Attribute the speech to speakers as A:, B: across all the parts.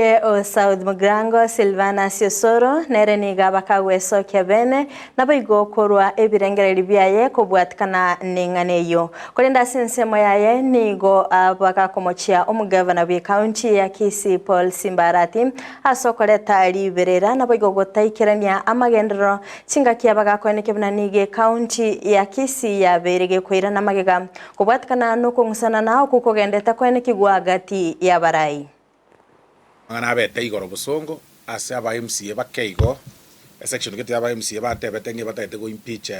A: O South Mugirango Silvanus Osoro nere nigo abakagwesokia bene naboigo korwa ebirengererio biaye kobwatikana neng'ana eyio. Korende ase ensemo yaye nigo bagakomochia omogavana bw'ecounty ya Kisii Paul Simba Arati ase okoreta riberera naboigo gotaikerania amagenderero chingaki abagakoenekia buna nigo ecounty ya Kisii yabeire gekoirana magega kobwatikana nokong'usanana okwo kogendete koenekigwa gati y'abarai.
B: Amang'ana abete igoro bosongo ase aba MCA bake igo, esection gete ya aba MCA batebete ng'a ebatagete go impeach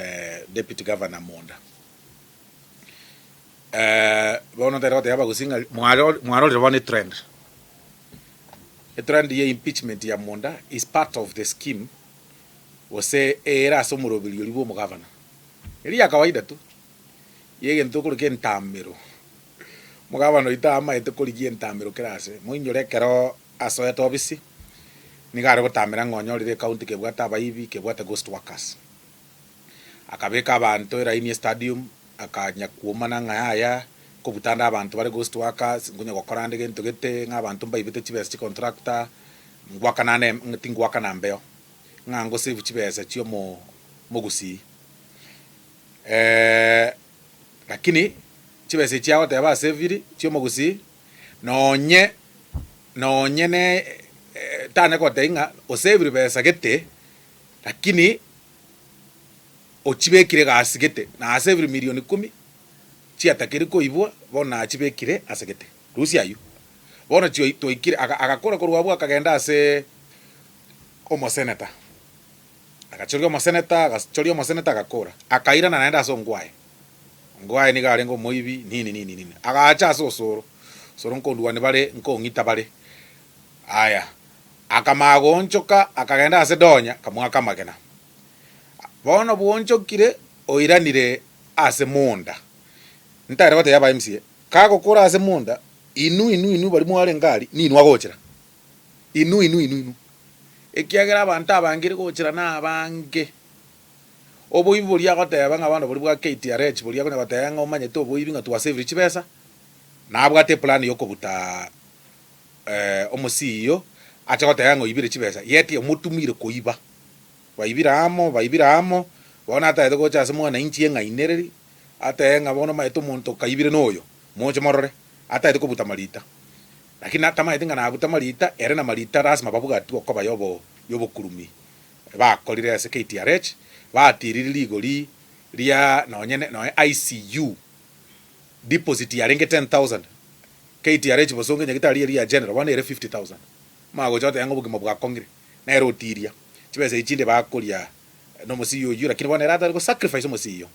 B: deputy governor Monda. Bono ntagete gotebia abagusii ng'a mwaro mwarorire bono etrend, etrend ya impeachment ya Monda is part of the scheme gose ere ase omoroberi oria bwa omogavana. Eria ya kawaida tu, ya egento okorokwa entamero. Omogabana oito amaete korigia entamero kera ase, moinyore ekero asoete obisi, nigo are gotamera ng'a onyorire ecounty kebwate abaibi, kebwate ghost workers. Akabeka abanto eraini estadium, akanya kuomana ng'a yaya, nkobuta ande abanto bare ghost workers, nkonya gokora ande gento gete, ng'a abanto mbaibete chibesa chicontractor, ngwakana ande tingwakana mbeo, ng'a ngosave chibesa chia omo omogusii. Lakini chibesa echi agoteba ase ebiri chi'omogusii, nonye nonye ne tanya gotebia ng'a osevire besa gete, lakini ochibekire egasi gete, nasevire milioni kumi, chiatakeri koibwa, bono nachibekire ase gete. Rusia aywo. Bono chio twaikire aga agakora korwa abwo akagenda ase omoseneta. Agachoria omoseneta, agachoria omoseneta agakora. Akairana naende ase ongwae. Ongwae nigo arenge omoibi nini nini nini. Agacha ase osoro, osoro nkondwania bare, nkong'ita bare. Aya, akamanya goonchoka, akagenda ase Donya, akamoaka amagena. Bono bwonchokire, oiranire ase monda. Ntare gotebia aba MCA, kagokora ase monda, inwe inwe inwe baria mwarenge aria, ninwe agochera. Inwe inwe inwe inwe. Ekiagera abanto abangire gochera nabange. Oboibi boria agoteba ng'a bono boria bwa KTRH boria akonya goteba ng'a omanyete oboibi ng'a twasavire chibesa, nabwate eplan ya okobuta omo CEO ache goteba ng'a oibire chibesa yet omotumire koiba. Baibire amo, baibire amo, bono atagete gocha ase mwananchi eng'ainereri, atebe ng'a bono omanyete omonto okaibire noyo, moche morore, atagete kobuta marita. Lakini tamaeti ng'a nabuta marita, ere na marita lasima babwatwe okoba yobo yobokurumi bakorire ase KTRH, batiriri rigori ria nonye ne nonye ICU deposit yarenge 10,000 KTRH bosongo enyagitari eria ya general bono ere 50,000. Omanye gocha goteba ng'a obogima bwakong'ire, nere otiria chibesa echi chinde bakoria na omosii oyio lakini bono ere atari go sacrifice omosii oyio.